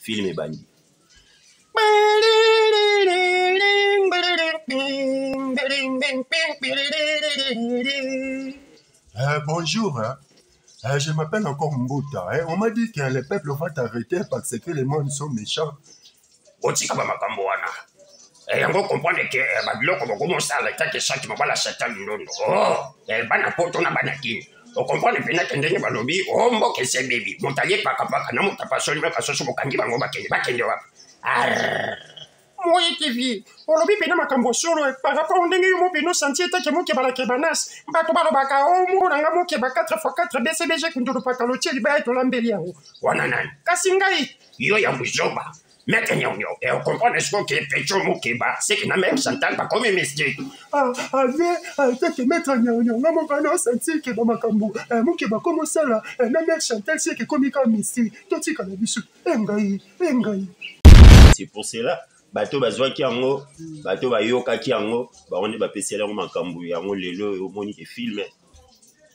Film ebandi. Bonjour, hein. Je m'appelle encore Mbuta. Hein. On m'a dit que le peuple va t'arrêter parce que les mondes sont méchants. Botika ba makambo wana. Yango comprendre que ba biloko bokomi osala etake shaki mobala Chantal Ndondo. Oh, bana poto na bana kini. Okomprendre mpena ke ndenge balobi o oh, mboka esi ebebi moto aye pakapaka na moto apasoli mpe kasoso bokangi bango bakende bakende wapi? Moye TV, olobi mpena makambo solo par rapport ndenge yo mopena osanti etake mokeba kebanas bato balobaka o moko na nga mokeba 4x4 BCBG kundulu pakalo tie libaya tolambeli yango wana nani? Kasi ngai yo ya buzoba maître nyonyo e ocomprendre siko ke pecho mokeba seke na même Chantal bakomi mystique. Ah, ave teke maître nyonyo nga moko na osanti ke bamakambo mokeba komosala na mère Chantal seke ekomi ka mystique totikala biso engai engai. C'est pour cela bato bazwaki yango, bato bayokaki yango, bango nde bapeseli yango makambo yango. Lelo omoni ke film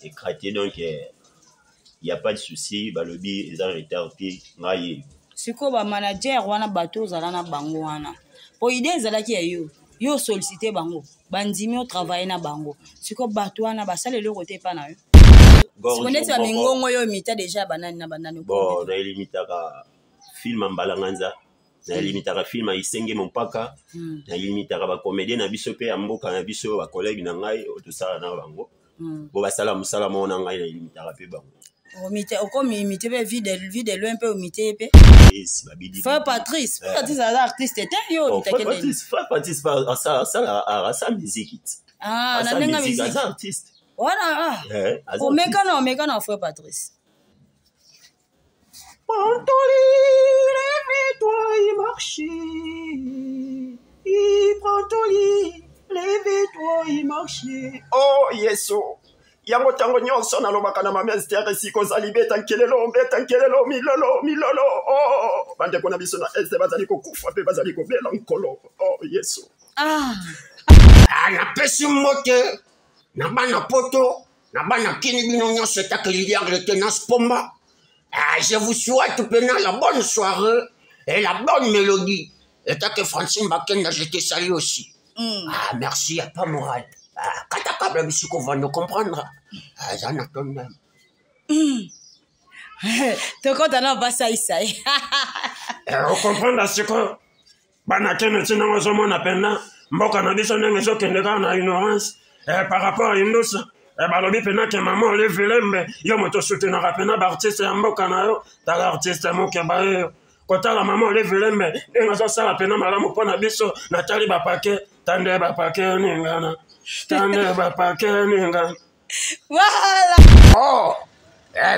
ecraqué, donc y a pas de souci, balobi eza retard te, ngai. Sikoyo bamanager wana, bato ozala na bango wana, po idée ezalaki ya yo, yo osollicite bango, bandimi otravaille na bango. Sikoyo bato wana basala eloko te epa na yo? Siko neti bamingongo yo imita déjà banani na banani? Bon, naelimitaka film ya Mbalanganza, nayelimitaka film ya Isenge Mompaka, nayelimitaka bacomédien na biso mpe ya mboka na biso, bacollègue na ngai oyo tosala na bango, bo basala mosala moko na ngai, nayelimitaka mpe bango. Okomi imite mpe vie de loin mpe omite ye mpe frère Patrice. Frère Patrice aza artiste te, yo omitaki ndeni? Frère Patrice asala asala musique. Na ndenge musique, aza artiste. Wana omeka na omeka na frère Patrice. Prends ton lit, lève-toi et marche. Prends ton lit, lève-toi et marche. Oh Yesu, yango ntango nyonso nalobaka na mama Ester, esika ozali, beta nkelelo, beta nkelelo, milolo milolo. Oh, bandeko na biso na este bazali kokufa mpe bazali kobela, nkolo. Oh Yesu. Ah. Ah, napesi mbote na bana poto na bana kini, bino nyonso etake Liliangle Tenas Pomba. Ah, je vous souhaite maintenant la bonne soirée et la bonne mélodie. Et tant que Francine Bakenda, je te salue aussi. Ah, merci, y a pas moral. Ah, katakabla bisiko va nous comprendre. Ah, j'en attends même. Tokota na basaisai. Ocomprendre sikoyo bana kene ntina ngo ozomona mpena mboka na biso ndenge ezokende kaka na ignorance par rapport ya indusa. Balobi mpena ke mama Olive Lembe, yo moto osutenaka mpena baartiste ya mboka na yo, tala artiste mokeba yeyo kotala mama Olive Lembe ndenge azosala mpena malamu mpo na biso. Natali bapake tande bapake ningana tande bapake ningana. Voilà. Oh,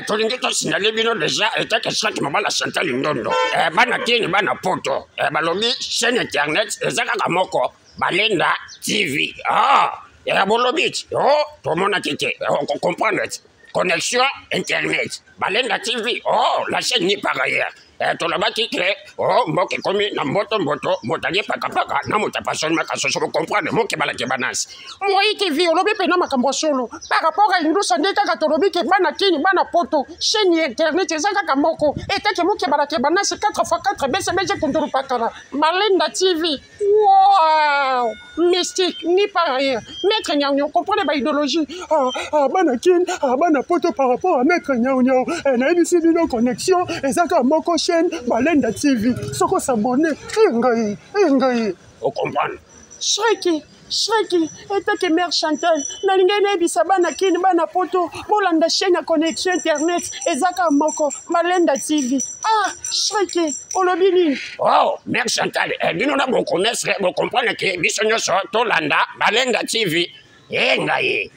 tolingi tosinale bino deja etake chaque mobala Chantal Ndondo, bana kini bana poto, balobi chaîne internet eza kaka moko, Balenda TV. Ah, bolobi ti oh, tomonaki te comprendre ti connexion internet Balenda TV, oh, la chaîne ni par ailleurs. Tolobaki ke oh, mboka ekomi na mboto mboto, moto alie pakapaka na moto apasoli makasoso, bocomprendre mokebalakeba nasi. Moi TV, olobi mpena makambo ya solo par rapport ya indusa nde kaka tolobi ke bana kini bana poto chaîne ya internet eza kaka moko etake mokebalakeba nasi 4x4 BCBG kundulu pakala Balenda TV. Wow, mystique ni par ailleurs maître Nyangnyang comprendre ba idéologie. Ah, ah, bana kin, ah, bana poto, par rapport à maître Nyangnyang, nayebisi bino connexion eza kaka moko, chaîne Balenda TV. Soko s'abonne, engai engai. Ocomprendre. Shreki Shreki etake mère Chantal, nalingai nayebisa bana kini bana poto bolanda chaîne ya connexion internet eza kaka moko, Balenda TV. Ah, Shreki, olobi nini? Oh, mère Chantal, bino na bokomesre bocomprendre ke biso nyonso tolanda Balenda TV e ngai.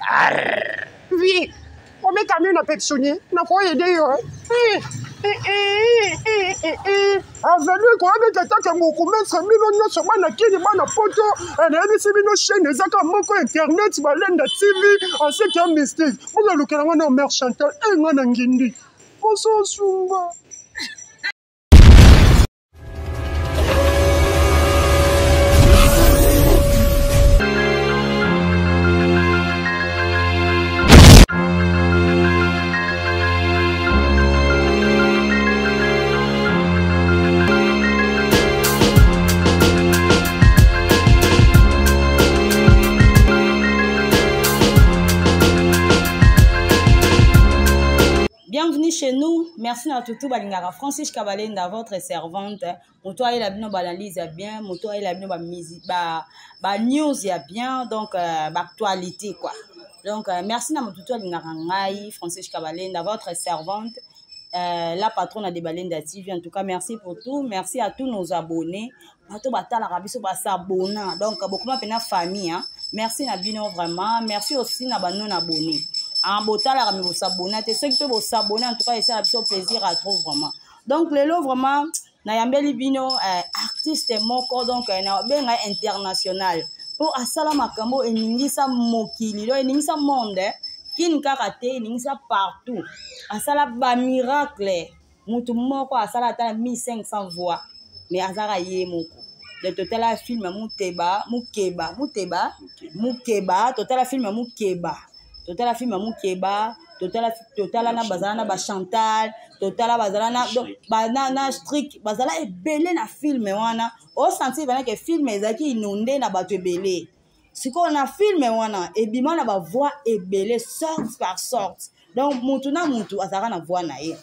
Oui, omekami na pepsoni nakoyede yo. Azali koyebeka etake bourgmestre, bino nyonso bana kini bana poto, nayebisi bino chaîne eza kaka moko internet, Balenda TV. Aseke ya mystique, bokalukela nga na mère Chantal e nga na ngindi kososunga. chez nous. Merci na tutu balingaka Francis Kabalenda, votre servante. Moto ayela bino ba analyse ya bien, moto ayela bino ba musique, ba news ya bien, donc ba actualité quoi. Donc merci na moto alingaka ngai Francis Kabalenda, votre servante. La patronne de Balenda TV. En tout cas, merci pour tout. Merci à tous nos abonnés. Bato batalaka biso basabona. Donc beaucoup pena famille hein. Merci na bino vraiment. Merci aussi na ba non abonnés. En botalaka mais bosabona te. Ceux qui peuvent s'abonner en tout cas, ça biso plaisir à trop vraiment. Donc lelo vraiment na yambeli bino artiste moko donc na benga international. Po asala makambo eningisa mokili, lo eningisa monde. Kin kaka te eningisa partout. Asala ba miracle. Mutu moko asala ata 1500 voix mais azaka ye moko. De totala film Muteba, Mukeba, Muteba, Mukeba, totala film Mukeba. Totala film Mukeba, totala totala na bazala na ba Chantal, totala bazala na ba na na strict, bazala ebele na film wana. O sentir bana ke film ezaki inondé na bato ebele. Sikoyo na film wana ebima na ba voix ebele sorte par sorte. Donc mutu na mutu azalaka na voix na ye.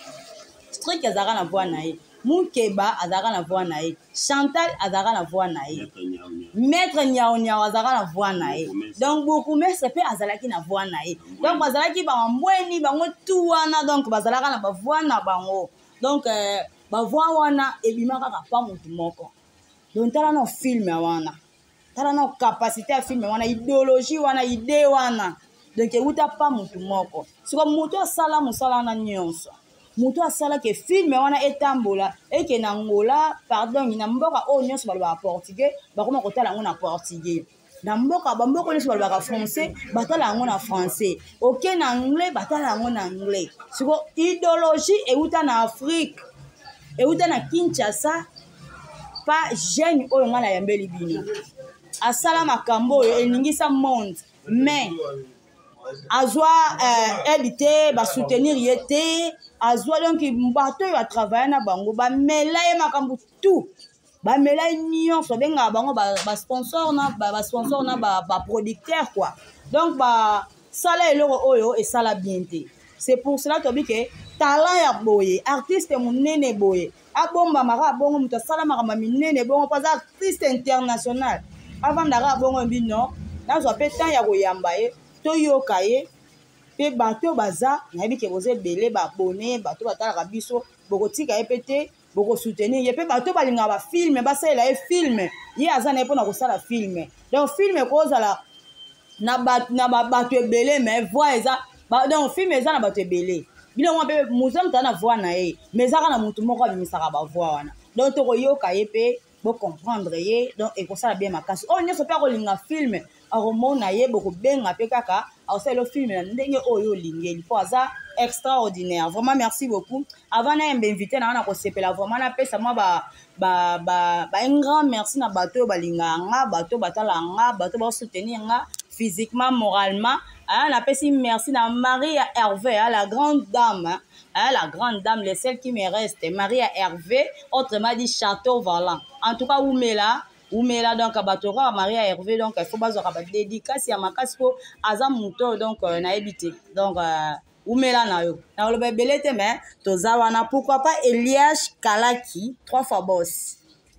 Strict azalaka na voix na ye. Mukeba azalaka na voix na ye. Chantal azalaka na voix na ye. Maître Nyao Nyao azalaka na voix na ye. Donc bourgmestre pe azalaki na voix na ye. Donc bazalaki ba mbweni bango tout wana, donc bazalaka na ba voix na bango. Donc ba voix wana ebima kaka pa mutu moko. Donc tala na film wana. Tala na capacité ya film wana, idéologie wana, idée wana. Donc euta pa mutu moko. Siko mutu asala musala na nyonso. Mutu asala ke film wana etambola eke na Angola, pardon, na mboka oyo nyonso balobaka portugais, bakoma kotala yango na portugais. Na mboka, ba mboka nyonso balobaka français, batala yango na français. Oke na anglais, batala yango na anglais. Siko idéologie euta na Afrique, euta na Kinshasa, pa jeune oyo nga na yambeli bino. Asala makambo oyo eningisa monde, mais azwa aide te, ba soutenir ye te, azwa donc bato oyo atravaille na bango, bamela ye makambo tout. Bamela ye nyonso, babengaka bango ba sponsor na ba sponsor na ba producteur quoi. Donc ba sala eloko oyo esala bien te. C'est pour cela tobi ke talent ya boye, artiste monene boye, abomba maka bongo mutu asala makambo minene bongo pa artiste international. Avandaka bongo bino, nazwa pe temps ya koyamba ye, toyoka ye, pe bato baza, nayebi ke boza ebele ba abonné, bato batalaka biso, bokotika ye pe te, bokosoutenir ye pe bato balingaka ba film, basalela ye film, ye aza na ye mpona kosala film. Donc film ekozala na bato ebele, mais voix eza, donc film eza na bato ebele. Bino mwa pe mutu aza na voix na ye, mais eza kaka na mutu moko abimisaka ba voix wana. Donc tokoyoka ye pe bo comprendre ye, donc ekosala bien makasi. Oyo nyonso pe akolinga film, akomona ye, bokobenga pe kaka akosalela film na ndenge oyo olingeli, po aza extraordinaire. Vraiment merci beaucoup. Avant na yembe invité na wana kosepela vraiment na pesa mwa ba un grand merci na bato oyo balingaka nga, bato batala nga, bato ba soutenir nga physiquement, moralement. Ah, na pesi merci na Maria Hervé, hein, la grande dame, hein, la grande dame, les celles qui me restent, Maria Hervé, autrement dit Château Valant. En tout cas, Oumela, Oumela, donc bato oyo Maria Hervé, donc il faut bazwaka ba dédicace ya makasi po aza moto, donc na ebité. Donc Oumela na yo. Na loba ebele te, mais toza wana. Pourquoi pas Elias Kalaki, 3 fois boss.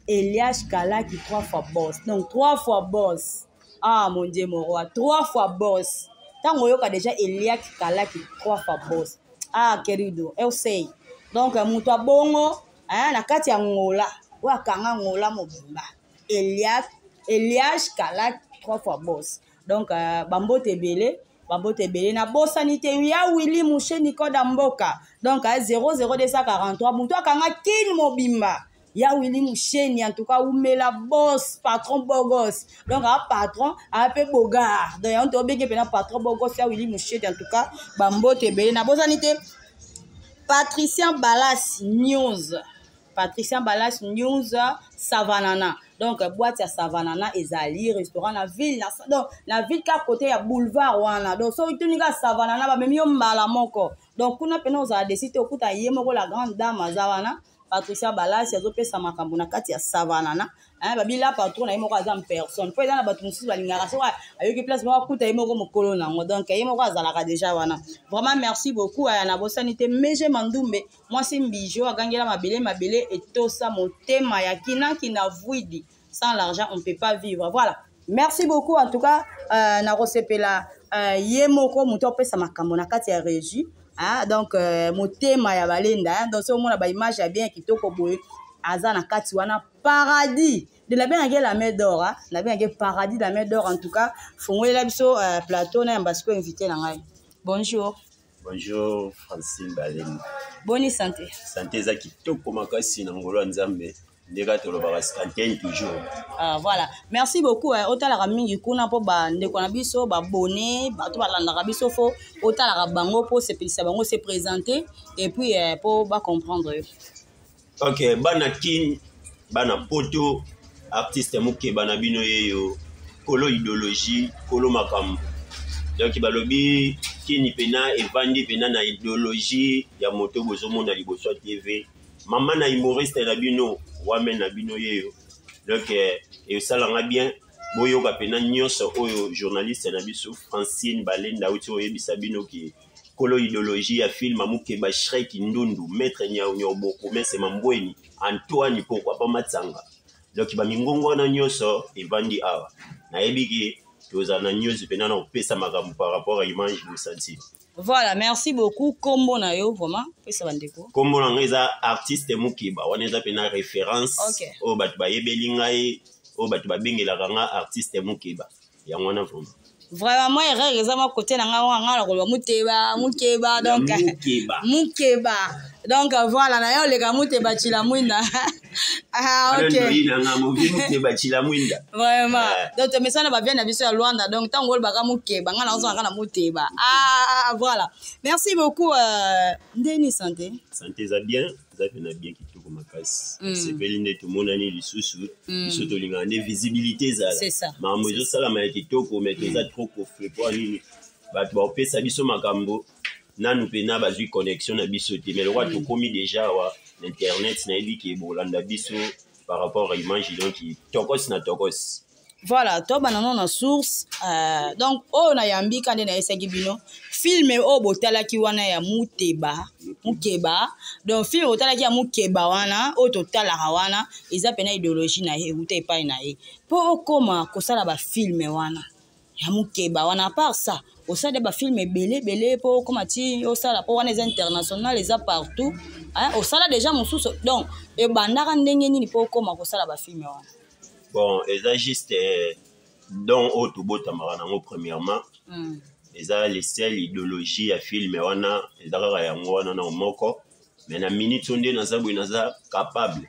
Elias Kalaki, 3 fois boss. Donc 3 fois boss. Ah mon Dieu, mon roi, 3 fois boss. Tango yoka déjà Elias Kalaki 3 fois boss. Ah querido, eu sei. Donc moto abongo, hein, na kati ya Ngola, wa kanga Ngola mobimba. Elias Kalaki 3 fois boss. Donc bambote ebele, bambote ebele na bosani te ya Willy Mouché Nicoda Mboka. Donc 00243 moto akanga kin mobimba. Ya Willy Mouché, en tout cas, Oumela boss, patron bogos. Donc, un patron, un peu bogard. Donc, on te dit que patron bogos, ya Willy Mouché, en tout cas, bambote ebele na bosani te. Patricien Balas News. Patricien Balas News, Savanana. Donc, boîte ya Savanana, ezali, restaurant na ville, na, donc, na ville ka côté ya boulevard wana. Donc, so tunika Savanana, ba memi yo mbala moko. Donc, kuna pena ozala décidé okuta ye moko la grande dame aza wana. Patricia Balasi azopesa makambo na kati ya savanana, hein, babi la patron na ye moko aza personne mpo eza na bato mosusu balingaka soki ayoki place moko akuta ye moko mokolo na yango, donc ye moko azalaka déjà wana. Vraiment merci beaucoup. Aya, nabosani te Meje Mandumbe, mwasi mbijo agangela mabele mabele etosa motema ya kinakina vwidi. Sans l'argent, on peut pas vivre. Voilà, merci beaucoup. En tout cas, nakosepela ye moko moto apesa makambo na kati ya régie, hein, donc motema ya Balenda, hein, donc soki omona baimage ya bien kitoko boye, aza na kati wana. Paradis de nabengaki la main d'or, hein, nabengaki Paradis de la main d'or. En tout cas, fongolela biso plateau na yamba sikoyo invité na ngai. Bonjour. Bonjour Francine Balenda. Boni santé? Santé eza kitoko makasi na ngolo ya Nzambe, nde kaka tolobaka scantain toujours. Ah, voilà, merci beaucoup. Eh, otalaka mingi kuna mpo bandeko na biso babone, bato balandaka biso, fo otalaka bango mpo osepelisa bango, se présenter et puis mpo bacomprendre yo. Ok, bana Kin, bana Poto, artiste Mokeba na bino yeyo, kolo idéologie, kolo makambo. Donc balobi kini pena evandi pena na idéologie ya moto bozomona liboso ya TV, mama na humoriste na bino, wame na bino yeyo. Donc esalanga bien boyoka pena nyonso oyo journaliste na biso Francine Balenda auti oyebisa bino ke kolo idéologie ya film Mukeba Shrek Ndundu, maître Nyau Nyau Bokomese Mambweni Antoine, pourquoi pas Matsanga. Donc bamingongo wana nyonso evandi awa, nayebi ke tozala na news mpena na kopesa makambo par rapport à image bosanti. Voilà, merci beaucoup. Kombo na yo vraiment, pesa bandeko. Kombo na ngai eza artiste Mukeba, wana eza mpena référence oyo bato bayebeli ngai, oyo bato babengelaka nga artiste Mukeba, yango wana vraiment. Vraiment, moi, erreur eza mwa côté na ngai wana, ngai nakoloba Muteba, Mukeba, donc Mukeba. Mukeba, donc voilà, na yo oleka Muteba Chila Mwinda. Ah, ok. Nanga movi Mukeba Chila Mwinda. Vraiment. Donc tomesana bavia na biso ya Lwanda, donc ntango olobaka Mukeba, ngai nazongaka na Muteba. Ah voilà, merci beaucoup. Ndeni santé? Santé eza bien, eza mpena bien, kitoko makasi. Sepeli nde tomonani lisusu. Biso tolingaka nde visibilité ezala. C'est ça. Makambo ezosalama ya kitoko, mais toza trop kofle po nini bato baopesa biso makambo nanu mpena bazwi connexion na biso te, mais lokwa tokomi déjà awa na internet, nayebi ke bolanda biso par rapport à image, donc tokos na tokos. Voilà, tobanda nano na source. Donc oyo nayambi ka nde nayesaki bino film oyo botalaki wana ya Muteba, Mukeba. Donc film botalaki ya Mukeba wana, oyo totalaka wana, eza mpena idéologie na ye, euta epai na ye mpo okóma kosala bafilm wana ya Mukeba wana. À part ça, osala bafilm ebele ebele mpo okóma ti osala, mpo wana eza international, eza partout, hein, osala déjà mosusu. Donc ebandaka ndenge nini mpo okóma kosala bafilm wana? Bon, eza juste don oyo tobotamaka nango premièrement. Eza le seul idéologie ya film wana, eza kaka yango wana na moko, mais na minute oyo nde naza boye, naza capable.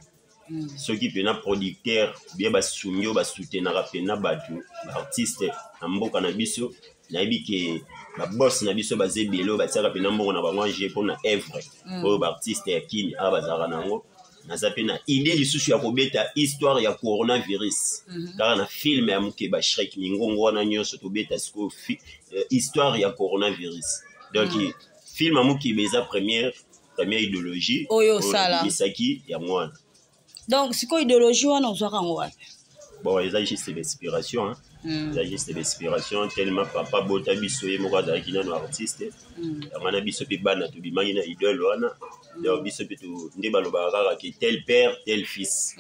Soki mpena producteur bien basungi oyo basoutenaka mpena bato baartiste na mboka na biso, nayebi ke baboss na biso baza ebele oyo batiaka mpena mbongo na bango ange mpona œuvre oyo baartiste ya Kini awa bazalaka nango. Naza mpe na idée lisusu ya kobeta histoire ya coronavirus kaka na film ya Mokeba Shrek, mingongo wana nyonso tobeta sikoyo histoire ya coronavirus. Donc film ya Mokeba eza première idéologie oyo osala. Nabimisaki yango wana. Donc sikoyo idéologie wana ozwaka yango wapi? Bon, eza juste l'inspiration, hein. Eza juste l'inspiration, tellement papa bota biso, ye moko azalaki nano artiste. Yango wana biso mpe bana tobimaki na idole wana. Donc biso mpe nde balobaka kaka ke tel père, tel fils.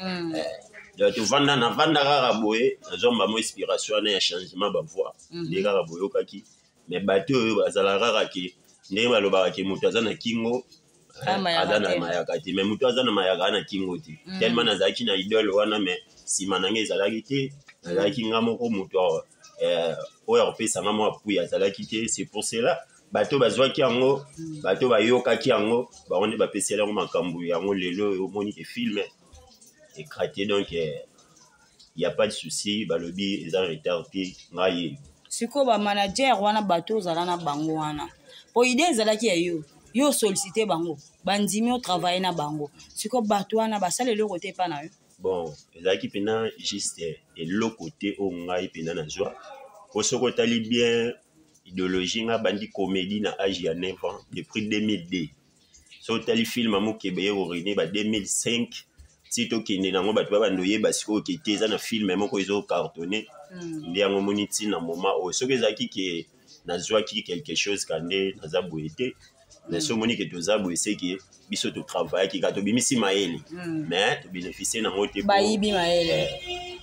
Donc tovanda, navanda kaka boye, nazwa mbamo inspiration wana ya changement bavoix nde kaka boyokaki. Mais bato oyo bazalaka kaka ke ndenge balobaka ke moto aza na kingo Ah, mayaka aza na te. mayaka te, mais moto aza na mayaka aza na kingo te. Tellement nazalaki na idole wana, mais nsima na ngai ezalaki te, nazalaki nga moko, moto oyo akopesa nga mwa appui azalaki te. C'est pour cela bato bazwaki yango, bato bayokaki yango, bango nde bapeseli yango makambo yango lelo oyo omoni ke film écraté. Donc y a pas de souci, balobi eza retard te, ngai ye. Sikoyo bamanager wana, bato ozala na bango wana, po idée ezalaki ya yo, yo osollicite bango, bandimi otravaille na bango. Sikoyo bato wana basala eloko te epa na yo? Bon, ezalaki mpena juste eloko te oyo ngai mpena nazwa, po soki otali bien idéologie, nga bandi comédie na age ya 9 ans, depuis 2002. So otali film ya Mukeba eye korene ba 2005 ti tokende nango, bato babanda oyeba sikoyo ke te, eza na film moko ezocartonne. Nde yango omoni ntina moment oyo, soki ezalaki ke nazwaki quelque chose ka nde naza boye te. Mais so omoni ke toza boye, seke biso totravaillaki kaka, tobimisi mayele, mais tobénéficie nango te. Bayibi mayele.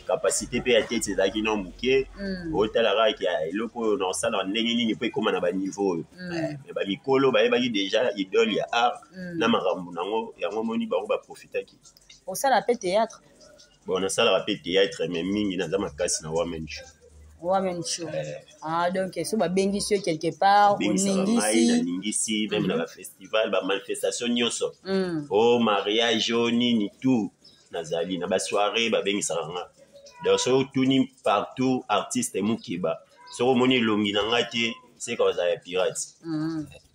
Capacité mpe ya tete ezalaki na moke. Otala kaka ya eloko oyo na osala ndenge nini mpo ekóma na baniveau oyo. Mais bamikolo bayebaki déjà idole ya art na makambo nango, yango omoni bango baprofitaki. Osala mpe théâtre? Bon, nasalaka mpe théâtre, mais mingi naza makasi na one man show. One man show. Ah, donc so babengisi yo quelque part? Oningisi. Naningisi même na bafestival, bamanifestation nyonso, o mariage, o nini, tout nazali na basoirée, babengisaka nga. Donc soki otuni partout artiste Mukeba, soki omoni elongi na nga te, seka ozala ya pirate.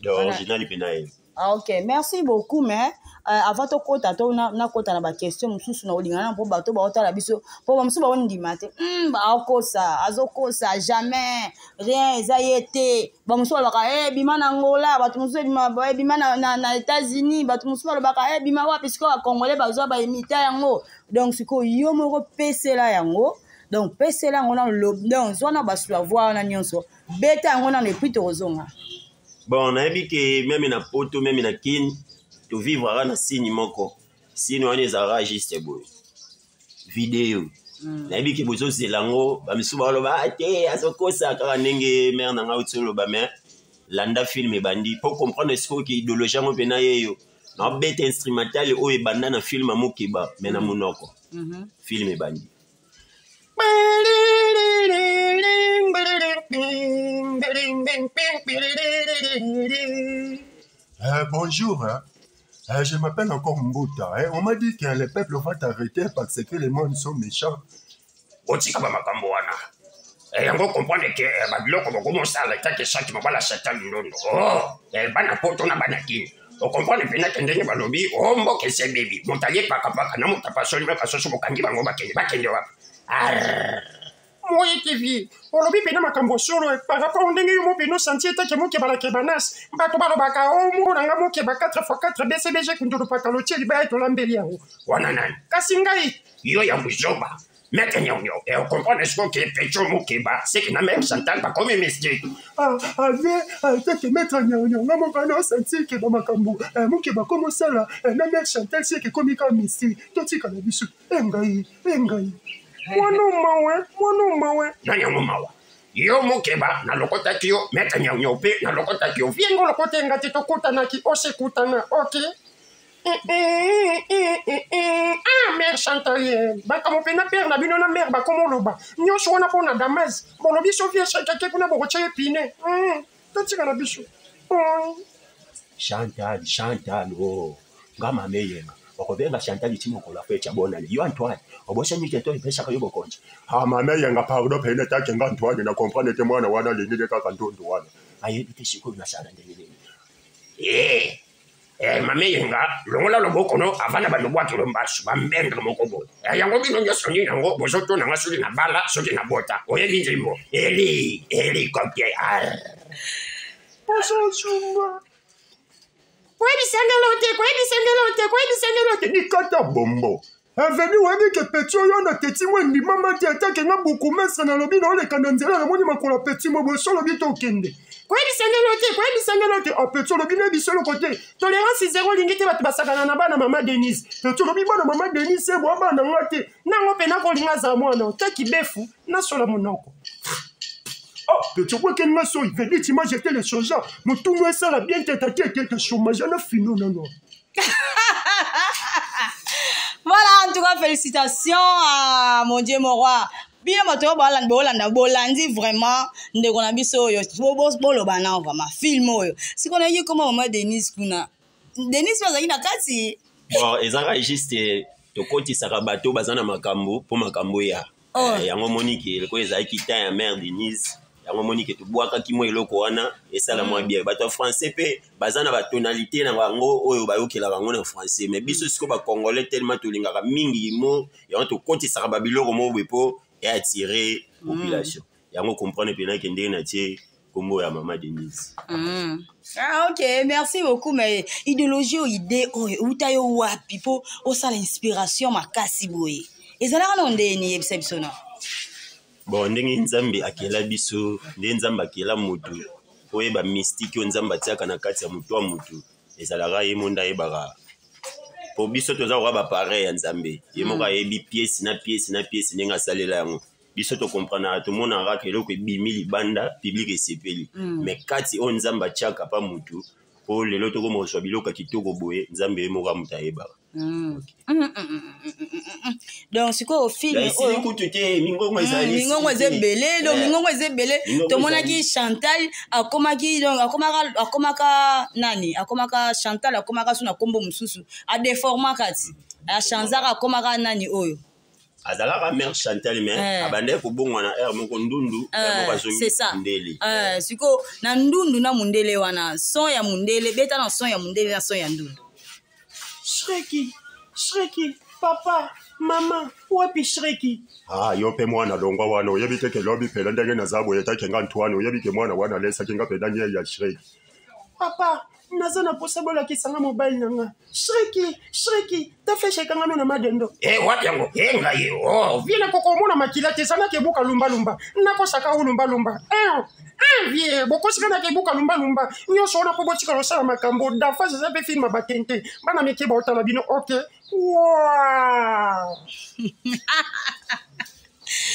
Donc original mpe na ye. Ah, ok, merci beaucoup. Mais avant tokota to nakota na baquestion mosusu na olingana, mpo bato baotala biso, mpo bamosusu baondima te, aokosa, azokosa, jamais rien, eza ye te. Bamosusu balobaka e bima na Angola, bato mosusu ebima na États-Unis, bato mosusu balobaka e bima wapi. Sikoyo bacongolais bazwa baimita yango. Donc sikoyo yo moko pesela yango, donc pesela yango nano, donc zwa na basula voi wana nyonso, beta yango nano, et puis tokozonga. Bon, nayebi ke même na Poto, même na Kine, tovivraka na signe moko. Signe wana ezalaka juste boye, video. Nayebi ke bozozela yango. Bamisusu baloba te azokosa kaka ndenge mare na ngai uti oloba, mais landa film ebandi mpo comprendre sikoyo ke idéologie yango mpena yeyo. Naobeta instrumental oyo ebanda na film ya Mokeba, mais na monoko. Film ebandi. Bonjour, hein. Je m'appelle encore Mbuta. Hein. On m'a dit que le peuple va t'arrêter parce que les mondes sont méchants. Otika bamakambo wana. Yango comprendre ke babiloko bokomosala etake saki mobala Satan ndondo. Oh, bana Poto na bana Kini, okomprendre mpena ke ndenge balobi o mboka ese bebi, moto aye pakapaka na moto apasoli mpe kasoso, bokangi bango, bakende, bakende wapi? Moye TV, olobi mpena makambo solo par rapport ndenge yo mo mpena osanti etake Mokebalakeba nas bato balobaka o moko na nga Mokeba 4 x 4 BCBG kundulu pakalo tie libaya tolambeli yango. Wana nani? Kasi ngai. Yo ya buzoba, maître Nyonyo, e ocomprendre siko ke pecho Mokeba seke na même Chantal bakomi mystique. Ave ateke maître Nyonyo, nga moko ana osanti ke bamakambo Mokeba komosala na mère Chantal seke ekomi ka mystique. Totika na biso engai engai mwana mawe, mwana mawe. Nani yango mawa? Yo Mokeba nalokotaki yo, maître Nyonyo mpe nalokotaki yo. Viengo lokote nga te, tokutanaki osekutana. Ok. Ah, mère Chantalienne, makambo mpena père na bino na mare bakomoloba nyonso wana mpo na Damas bolobi soki esekake kuna bokotya ye pine. Totika na biso. Chantal, Chantal, o nga mama eyenga okobenga Chantal ti mokolo afetya bonane. Yo Antoine, obosani te to epesaka yo bokonzi. Ah, mama eyenga, pardon pene take nga Antoine na comprendre te, mwana wana alingili kaka ntundu wana. Ayebi te sikoyo nasala ndenge nini. Mama eyenga, longola loboko no avant na balobwakelo mbasu bambendre moko boye. Yango bino nyonso nini yango bozotonanga soki na bala, soki na bota, oyebi nzembo eli hélicoptère. Ozozumba. Koyebisangelo te, koyebisangelo te, koyebisangelo te. Nikata bombo aveni, oyebi ke petit oyo na teti mo endimama te. Atake nga bourgmestre, nalobi naoleka na nzela, namoni makolo ya petit mo boye, so olobi te okende. Koyebisangelo te, koyebisangelo te. Ah, petit olobi nayebisa eloko te. Tolérance zéro, olingi te bato basakana na bana mama Denise. Petit olobi bana mama Denise eboa bana nga te. Nango mpe nakolinga azala mwana teki befu nasola monoko. Ah, petit okwekeli nga soi vedi, tu m'as jeté le soja motungu esala bien te, tati etete chômage na fino nano. Voilà, en tout cas, félicitations à mon Dieu, mon roi. Bino bato oyo bolanda, bolandi vraiment ndeko na biso oyo, boloba na vraiment film oyo. Sikoyo nayoki koma mama Denise kuna, Denise mpe azalaki na kati. Bon, ezaka juste tokotisaka bato baza na makambo mpo makambo ya Oh. Yango omoniki eloko ezalaki temps ya mare Denise, yango omoniki tobwakaki mwa eloko wana esala mwa bien. Bato ya français mpe baza na batonalité na bango oyo bayokelaka yango na français, mais biso sikoyo bacongolais tellement tolingaka mingi mo yango, tokotisaka babiloko moko boye mpo eattire population. Yango comprendre mpena ke ndenge na tie nkombo ya mama Denise. Ah, ok, merci beaucoup. Mais idéologie ou idée oyo euta yo wapi mpo osala inspiration makasi boye? Ezalaka na ndeni? Yebisa biso na. Bon, ndenge Nzambe akela biso, ndenge Nzambe akela motu, oyeba mystique oyo Nzambe atiaka na kati ya motu ya motu, ezalaka ye mo nde ayebaka, po biso toza koka bapareil ya Nzambe. Ye moko ayebi pièce na pièce na pièce ndenge asalela yango. Biso tokomprenaka, tomonaka kaka eloko ebimi libanda, public esepeli. Mais kati oyo Nzambe atiaka pa motu, po lelo tokoma kozwa biloko ya kitoko boye, Nzambe ye moko ya moto ayebaka. Donc sikoyo film oyo kutu te, mingongo ezali. Mingongo eza ebele. Donc mingongo eza ebele. Tomonaki Chantal akomaki, donc akomaka nani, akomaka Chantal, akomaka so na nkombo mosusu, adeformaka ti achanzaka, akomaka nani oyo? Azalaka mère Chantal, mais abandaki kobongwana heure moko ndundu, heure moko azongi ndele. Sikoyo na ndundu na mundele wana, son ya mundele, beta na son ya mundele na son ya ndundu. Shreki, Shreki, papa, mama, wapi Shreki? Ah, yo mpe mwana, longwa wana. Oyebi te ke lobi mpela ndenge naza boye, take nga ntwane. Oyebi ke mwana wana alesaki nga mpenza nie ya Shreki. Papa, naza na posa bolakisanga mobali na nga Shreki. Shreki, ta flèche ekangami na madendo. E, wapi yango? E, ngai o. Vie, nakoka omona makila te, ezalaki ebuka lumbalumba, nakosaka o lumbalumba. Vie, bokosika naka ebuka lumbalumba nyonso wana mpo botika kosala makambo dafase. Eza mpe film batente, bana mike baotala bino. Ok, wow.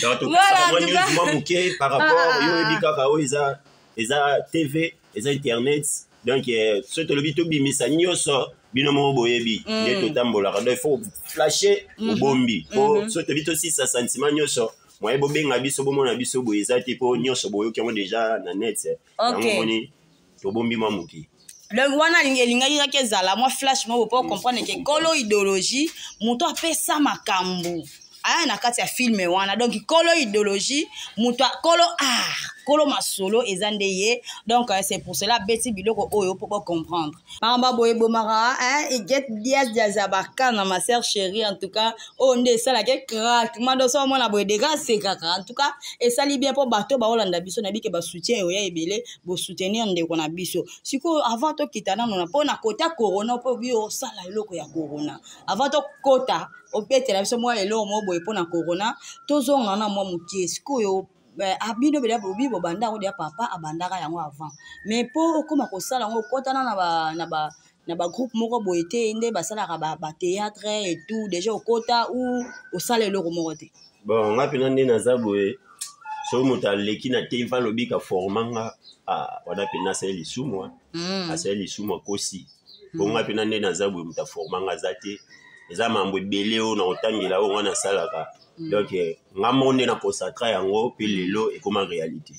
Donc topesaka mwa news mwa moke par rapport, yo oyebi kaka oyo eza TV, eza internet. Donc soki tolobi tobimisa nyonso, bino moko boyebi nde totambolaka. Donc il faut flasher, obombi, po soki tobi tosisa sentiment nyonso, moye bobenga biso, bomona biso boye eza te, mpo nyonso boyoki yango déjà na net. Yango moni tobombi mwa moke. Donc wana elingaki kaka ezala mwa flash moko po comprendre ke kolo idéologie, moto apesa makambo aya na kati ya film wana. Donc kolo idéologie, moto kolo art, kolo masolo eza nde ye. Donc c'est pour cela abeti biloko oyo mpo bocomprendre makambo boye ebomaka Iget Dias Dias ya bakana. Ma sœur chérie, en tout cas oyo nde esalaki craquement. Donc so omona boye dega asekaka. En tout cas esali bien mpo bato baolanda biso, nayebi ke basoutien oya ebele, bosoutenir ndeko na biso. Sikoyo avant tokita nano na mpo na kota corona, mpo bi osala eloko ya corona, avant tokota obetela biso mwa eloko moko boye mpo na corona, tozonga na mwa moke. Sikoyo bino bela bobi bobanda yango deya, papa abandaka yango avant, mais mpo okóma kosala yango, okɔtana na bagroupe moko boye te nde basalaka bathéâtre et tout déjà, okota ou osala eloko moko te? Bon, nga mpena nde naza boye, soki moto aleki na te alobi ka forma nga, ah, wana mpena asali lisumu. Asali lisumu, akosi. Po nga mpena nde naza boye, moto aforma nga aza te. Eza mambo ebele oyo na kotangela oyo nga nasalaka. Donc nga moko nde na consacra yango, mpe lelo ekoma réalité.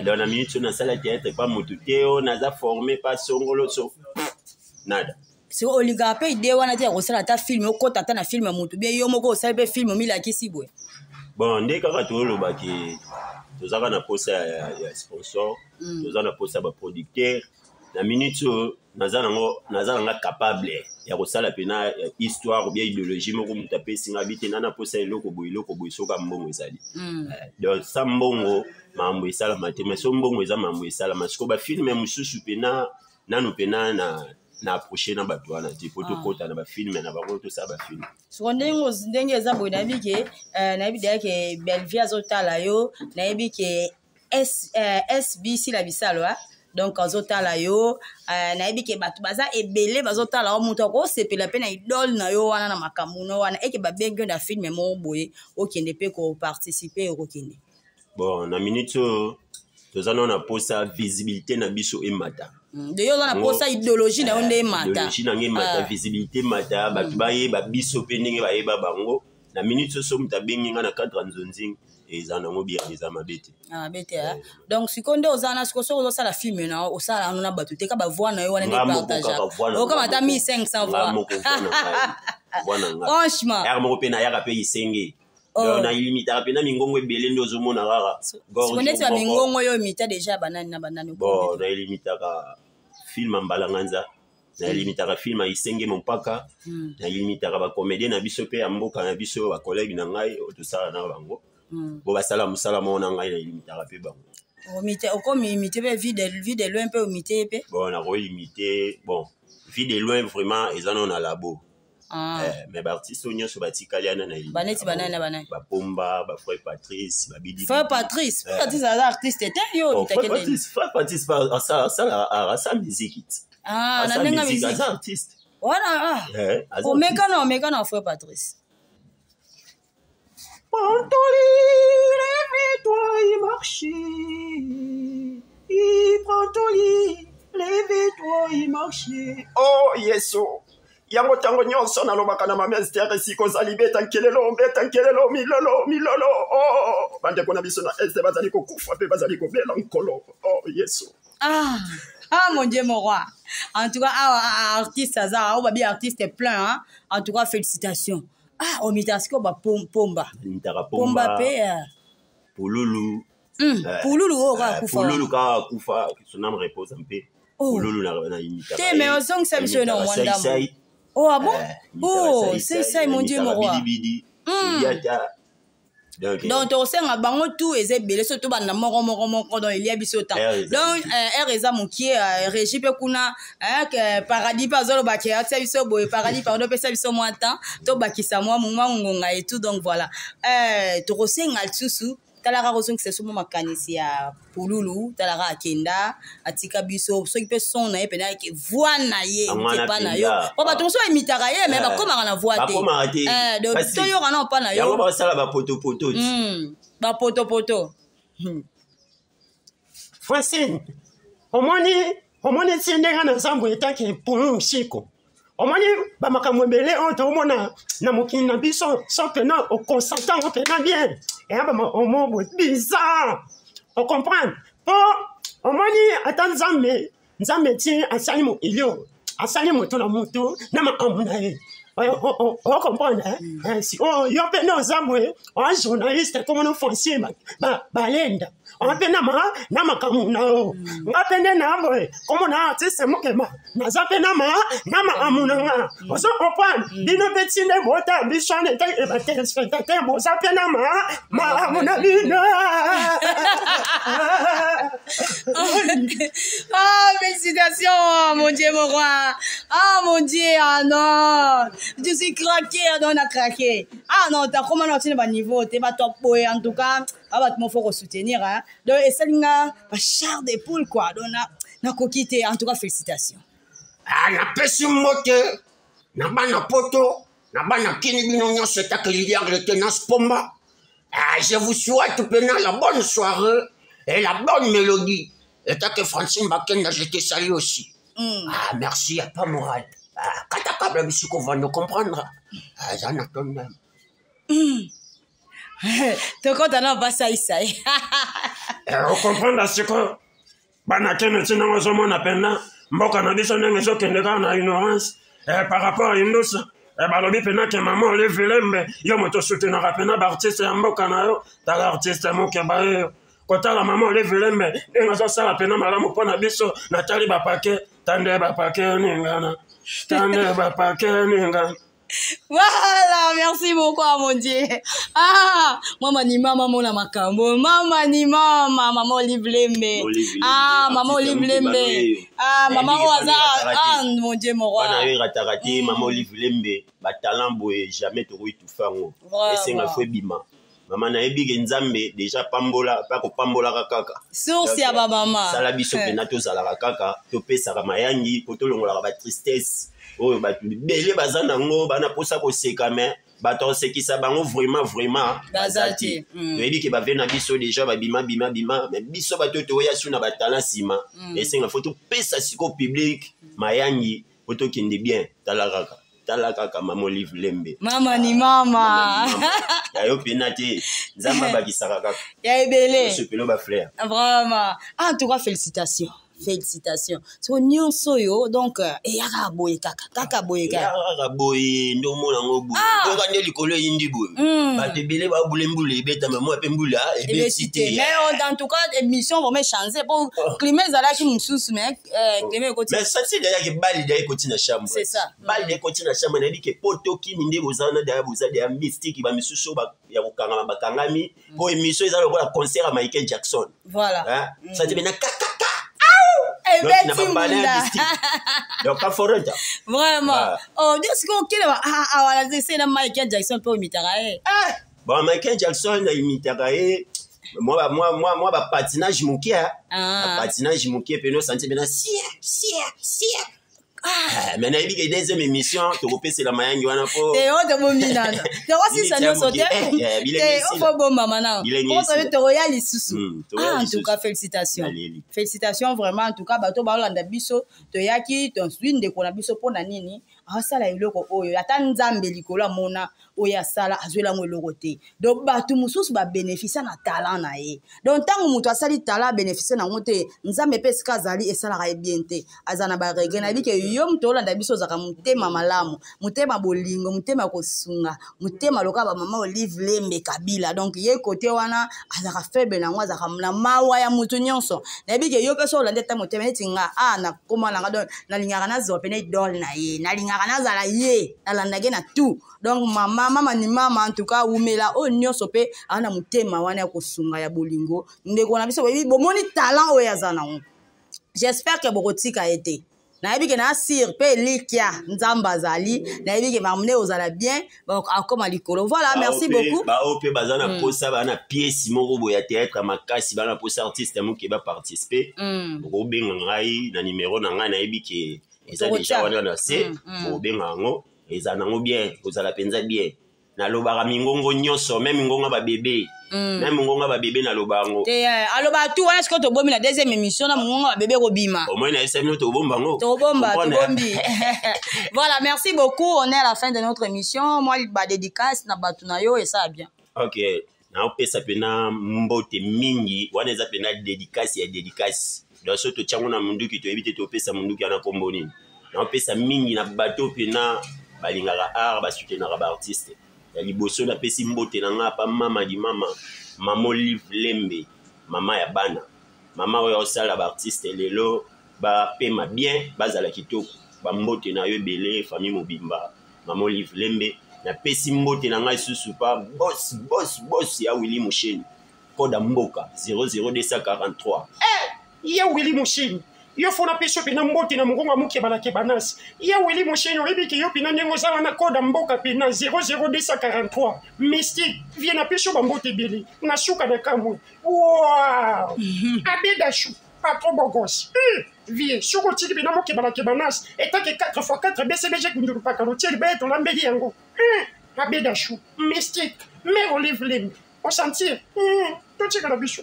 Donc na minute oyo nasala théâtre pa motu te oyo naza formé pa songolo, so nada. Siko olingaka mpe idée wana te ya kosala ata film, okota ata na film ya motu bien, yo moko osali mpe film, omilakisi boye? Bon, nde kaka toolobaki, tozaka na posa ya sponsor, toza na posa ya baproducteur. Na minute oyo naza nango, naza nanga capable ya kosala mpena histoire ou bien idéologie moko. Moto apesi nga bi te, na posa eloko boye, eloko boye, soki mbongo ezali. Donc sa mbongo, makambo esalama te, mais so mbongo eza, makambo esalama. Sikoyo bafilm mosusu mpena nanu mpena na approche na bato wana te, po tokɔta na bafilm na bango, tosala bafilm. Siko ndenge eza boye, nayebi ke nayebi deya ke Bellevie azotala yo, nayebi ke SBC la bisalo, donc azotala yo, nayebi ke bato baza ebele bazotala yo. Moto akosepela mpe na idole na yo wana na makambo no wana, eke babengi yo na film moko boye, okende mpe koparticipe, okokende? Bon, na minute oyo toza nano na posa visibilité na biso emata. De yo oza na posa idéologie na yo nde emata. Idéologie na ngai emata, visibilité emata, bato bayeba biso mpe ndenge bayeba bango. Na minute oyo so moto abengi nga na cadre ya nzonzing, eza nango bien, eza mabe te. Mabe te. Donc sikoyo nde oza na sikoyo, soki ozosala film na yo, osala yango na bato te, ka bavoix na yo wana nde partage, okama ata 1500 voix? Franchement. Yaka moko mpe nayaka mpe isenge. Donc na ilimitaka mpe na mingongo ebele nde ozomona kaka. Siko neti ba mingongo oyo imita déjà banani na banani? Bon, na ilimitaka film ya Mbalanganza, na ilimitaka film ya Isenge Mompaka, na ilimitaka bacomédien na biso mpe ya mboka na biso, bacollègue na ngai oyo tosala na bango, bo basala mosala moko na ngai, na ilimitaka mpe bango. Okomi imite mpe vie de loin mpe omite ye mpe? Bon, nakoki imite, bon, vie de loin vraiment eza nano na labo. Ah. Eh, mais baartiste oyo nyonso batikali wana na baneti banani na banani? Bapomba, bafrère Patrice, babidi. Frère Patrice, frère Patrice aza artiste te, yo omitake ndeni? Frère Patrice asala asala musique. Ah, na ndenge musique aza artiste wana. Ah. Eh, omeka na omeka na frère Patrice. Prends ton lit, lève-toi et marche. Prends ton lit, lève-toi et marche. Oh Yesu, yango ntango nyonso nalobaka na mama Ester, esika ozali, beta nkelelo, beta nkelelo, milolo, milolo. Oh, bandeko na biso na este bazali kokufa mpe bazali kobela, Nkolo. Oh Yesu. Ah, ah, mon Dieu, mon roi. En tout cas, ah, ah, artiste aza, oh, babi artiste plein, hein. En tout cas, félicitations. Ah, omitaka sikoyo bapomba? Imitaka. Pomba mpe. Pululu. Pululu oyo kaka kufa? Pululu kaka kufa, son âme repose mpe. Pululu na imitaka. Te, mais ozongisa biso na mwa ndambo. Oh, ah bon? Oh, Sai mon Dieu, mon roi. Bidibidi, Yata. Donc tokosenga bango tout, eza ebele, so tobanda moko moko moko, donc elia biso temps. Donc aire eza mokie, régie mpe kuna, Paradis mpe azoloba ke atia biso boye. Paradis, pardon, pesa biso mwa temps, tobakisa mwa mwa ngonga et tout. Donc voilà, tokosenga lisusu, talaka kozongisa so mwa makanisi ya Pululu. Talaka akenda, atika biso, soki mpe son na ye mpena ke voix na ye epa na yo, po bato mosusu baimitaka ye, mais bakomaka na voix te. Donc toyoka na opa na yo. Yango basala bapotopoto. Bapotopoto. Francine, omoni ti ndenge na nzambo etaki Pululu Siko, omoni bamakambo ebele oyo toomona na mokili na biso, so mpena okonstate yango mpena bien, eya omo boye bizarre, ocomprendre? Mpo omoni ata Nzambe, Nzambe ti asali mokili oyo, asali moto na moto na makambo na ye, ocomprendre? Sikoyo yo mpe nde oza boye, oa journaliste, komona Francine Balenda, oa mpe na makambo na yo. Nga mpe nde na boye, komona artiste Mokema, naza mpe na makambo na nga, ozo comprendre? Bino mpe ti nde bota biso wana, etaki batéléspectateur, boza mpe na makambo na bino. Ah, félicitations, mon Dieu, mon roi. Ah, mon Dieu, ah non. Je suis craqué, ah non, on a craqué. Ah non, t'as comment on a niveau, t'es pas top boy, en tout cas, ah, bah, faut soutenir, hein. Donc, et ça, ba chair de poule, quoi. Donc, na, nakoki te, en tout cas, félicitations. Ah, napesi mbote na bana poto, na bana kini, bino nyonso, etake Liliangle Tenance Pomba. Ah, je vous souhaite mpena la bonne soirée et la bonne mélodie. Etake Francine Bakenda, je te salue aussi. Ah, merci, ya pas moral. Ah, katakabla bisiko vando comprendre. Ah, eza na ton même. Tokɔta na basaisa ye. Ocomprendre sikoyo, bana kene, ntina ngo ozomona mpena mboka na biso ndenge ezokende kaka na ignorance par rapport indusa. Balobi mpena ke mama Olive Lembe, yo moto osoutenaka mpena baartiste ya mboka na yo. Tala artiste Mokeba yeyo, kotala mama Olive Lembe ndenge azosala mpena malamu mpo na biso. Natali bapake tande, bapake ningana tande, bapake ningana. Voilà, merci beaucoup à mon Dieu. Ah, mama ni mama mona makambo. Mama ni mama, mama Olive Lembe. Ah, mama Olive Lembe. Ah, mama Oaza. Ah, mon Dieu, mon roi. Bana yo erataka te, mama Olive Lembe, batalent boye jamais tokoki tufa yango. Esenga fo ebima. Mama, nayebi ke Nzambe déjà pambola mpe akopambolaka kaka. Source ya bamama. Sala biso mpena tozalaka kaka, topesaka mayangi mpo tolongolaka batristesse oyo bato ebele baza nango, bana mposa koseka, mais bato akosekisa bango vraiment vraiment baza te. Toyebi ke bave na biso déjà babima bima bima, mais biso bato toya su na batala nsima, esenga fo topesa siko public mayangi po tokende bien. Tala kaka, tala kaka mama Olive Lembe. Mama ni mama. Ya yo mpena te, Nzambe abakisaka kaka ya ebele. Osepelo bafleur. Vraiment, en tout cas, félicitations. Félicitation. So nyonso oyo donc eyaka boye kaka kaka boye kaka. Kaka boye nde omona yango boye. Ah. Oyoka nde likolo eyindi boye. Bato ebele babule mbula ebetama mwa mpe mbula ebeti te. Mais en tout cas émission vraiment changé po climat ezalaki mosusu mais climat ekoti. Mais sati deya ke bali deya ekoti na chambre. C'est ça. Bali deya ekoti na chambre nayebi ke poto kini nde boza na deya boza deya mystique ba misusu ya kokangama bakangami po émission eza lokola concert ya Michael Jackson. Voilà. Hein? Sati bena kaka Ebeti mbunda. Donc kaforeta. Vraiment. Oh, ndio sikoyo okele awa na na Michael Jackson mpe oimitaka ye. Bon, Michael Jackson na imitaka ye moi moi moi moi ba patinage moke Ah. ba patinage moke peno santi pena sia sia sia. Ah, mais nayebi ke deuxième émission tokopesela mayangi wana po Te oyo tobomi nano tokosisa nyonso te te ofobomama nano otobi tokoya lisusu. Tokoya Ah, en lisusu. tout cas félicitations. Naleli. Félicitations vraiment. En tout cas bato baolanda biso, toyaki tozwi ndeko na biso mpo na nini asala eloko oyo ata Nzambe likolo amona oyo asala azwelango eloko te. Donc bato mosusu babénéficie na talent na ye. Donc ntango moto asali talent, abénéficie nango te, Nzambe mpe esika azali esalaka ye bien te, aza na baregret. Nayebi ke yo moto olanda biso ozalaka motema malamu, motema bolingo, motema ya kosunga, motema lokola bamama Olive Lembe Kabila. Donc ye kote wana azalaka faible nango, azalaka na mawa ya moto nyonso. Nayebi ke yo mpe so olandi ata motema neti nga a nakoma nanga. Donc nalingaka nazwa pene idole na ye, nalingaka nazala ye, nalandaki na tout. Donc mama, mama ni mama, en tout cas wumela. Oyo nyonso mpe aza na motema wana ya kosunga, ya bolingo, ndeko na biso. Boyebi, bomoni talent oyo aza nango, j'espère ke bokotika ye te. Nayebi ke na sire mpe elikya Nzambe azali, nayebi ke makambo nde ozala bien, akoma likolo. Voilà, merci beaucoup. Bao mpe baza na posa, baa na pièce moko boye ya théâtre ya makasi, baa na posa artiste moke baparticipe, bokobenga ngai na numero na ngai. Nayebi ke eza Tokotia. déjà wana na se. Bokobenga yango, eza nango bien, kozala mpenza bien. Nalobaka mingongo nyonso, même mingongo ya babebe, même mingongo ya babebe naloba yango. Te aloba tu wana. Sikoyo tobomi na deuxième émission na mongongo babebe kobima. Au moins nayebisa bino tobomba yango. Tobomba. Comprendre, Tobombi. Voilà, merci beaucoup. On est à la fin de notre émission. Moi badédicace na bato na yo esala bien. Ok, naopesa mpena mbote mingi. Wana eza mpena dédicace ya dédicace. Donc so totiango na munduki, toyebi te topesa munduki wana nkombo nini. Naopesa mingi na bato mpena balingaka art, basoutenaka baartiste. Ya liboso, napesi mbote na nga pa mama di mama, mama Olive Lembe, mama ya bana, mama oyo osala baartiste lelo bapema bien, bazala kitoko. Bambote na yo ebele, famille mobimba, mama Olive Lembe. Napesi mbote na ngai lisusu pa boss, boss, boss ya Willi Musheni, code ya mboka 00243. Ye Willi Musheni, yo fo napesa yo mpena mbote na mokongo ya mokebana nasi. Ye Willi Musheni, oyebi ke yo mpena ndenge oza wana, code ya mboka mpena 00243, mystique vie. Napesi yo bambote ebele na suka na kamwe. Wow, abedashu patron bogos vie, soki otiki mpena mokebana nasi etake 4 x 4 BCBG kundulu pakalo tieli baye tolambeli yango. Abedashu mystique, mare Olive Lembe, osentir totikala biso.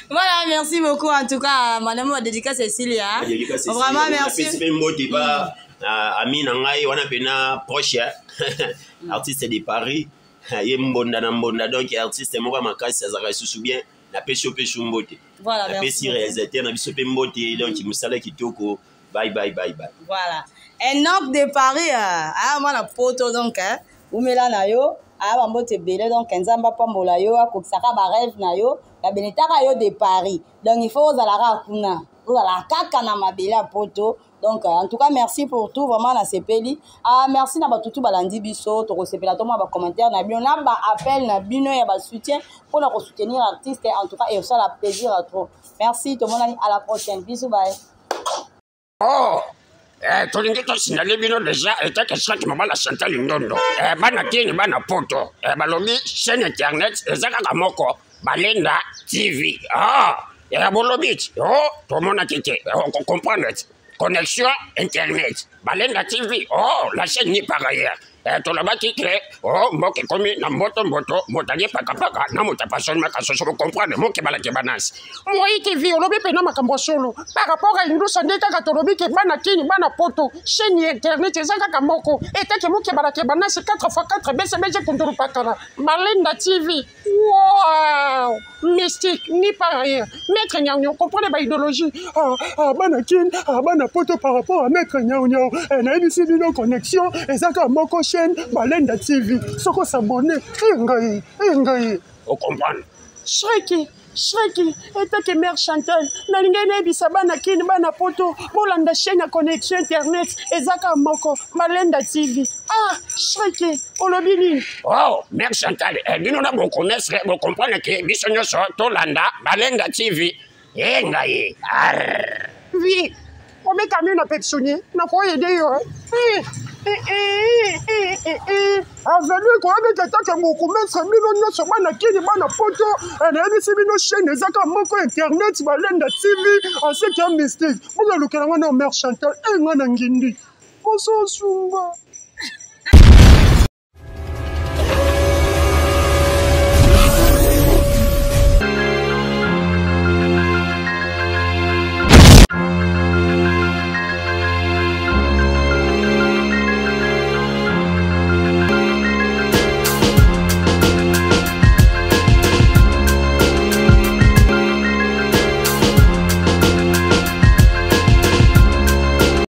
Voilà, merci beaucoup en tout cas, madame la dédicace Cécilia. Dédicace. Vraiment merci. Napesi mpe mbote pa ami na ngai wana mpena proche, artiste de Paris, ye mbonda na mbonda. Donc artiste moko ya makasi, azalaka lisusu bien. Napesi yo mpe su mbote. Voilà, merci. Napesi réalisateur na biso mpe mbote. Donc mosala kitoko. Bye bye bye bye. Voilà. Un homme de Paris, ah, mwana poto. Donc hein, umela na yo, aya bambote ebele. Donc Nzambe apambola yo, akokisaka barêve na yo, babenetaka yo de Paris. Donc il faut ozalaka kuna, ozalaka kaka na mabele ya poto. Donc en tout cas merci pour tout, vraiment nasepeli. Ah, merci na batutu balandi biso. Tokosepela tomona bacommentaire na bino na baappel na bino ya basoutien mpona kosoutenir artiste. En tout cas esala plaisir à trop. Merci, tomonani à la prochaine. Bisous, bye. Oh, tolingi tosignaler bino déjà etake chaque mobala Chantal Ndondo, bana kini, bana poto, balobi chaîne internet eza kaka moko, Balenda TV. Ah, bolobi ti oh, tomonaki te. Comprendre ti connexion internet. Balenda TV, oh, la chaîne ni par ailleurs. Eh, tolobaki ke oh, mboka ekomi na mboto mboto moto alie pakapaka na moto apasoli makasoso bocomprendre mokebalakeba nasi. Moi TV, olobi mpena makambo ya solo par rapport ya indusa nde kaka tolobi ke bana kini bana poto chaîne ya internet eza kaka moko etake mokebalakeba nasi 4 x 4 bcbg kundulu pakala Balenda TV. Wow! Mystique, ni par ailleurs. Maître Nyao comprendre ba idéologie. Ah, ah, bana kin, ah, bana poto par rapport à Maître Nyao Nyao. Eh, nayebisi bino connexion, ezaka moko chaîne Balenda TV. Soko s'abonner, eh ngai, eh ngai. O comprendre. Shreki, Shreki, etake mère Chantal, nalingai nayebisa bana kin, bana poto, bolanda chaîne ya connexion internet, ezaka moko Balenda TV. Ah, Shreki, olobi nini? Oh, mère Chantal, eh, bino na bokomesre, bocomprendre ke biso nyonso tolanda Balenda TV. Eh ngai. Arr. Oui, omeka mino na pepsoni, nakoyede yo. Eh. Azali koyebika etake bourgmestre bino nyonso bana kini bana poto, nayebisi bino chaîne ezaka moko internet Balenda TV ainsi que mystique. Bokalukela nga na mère Chantal, e nga na ngindi. Bozosunga.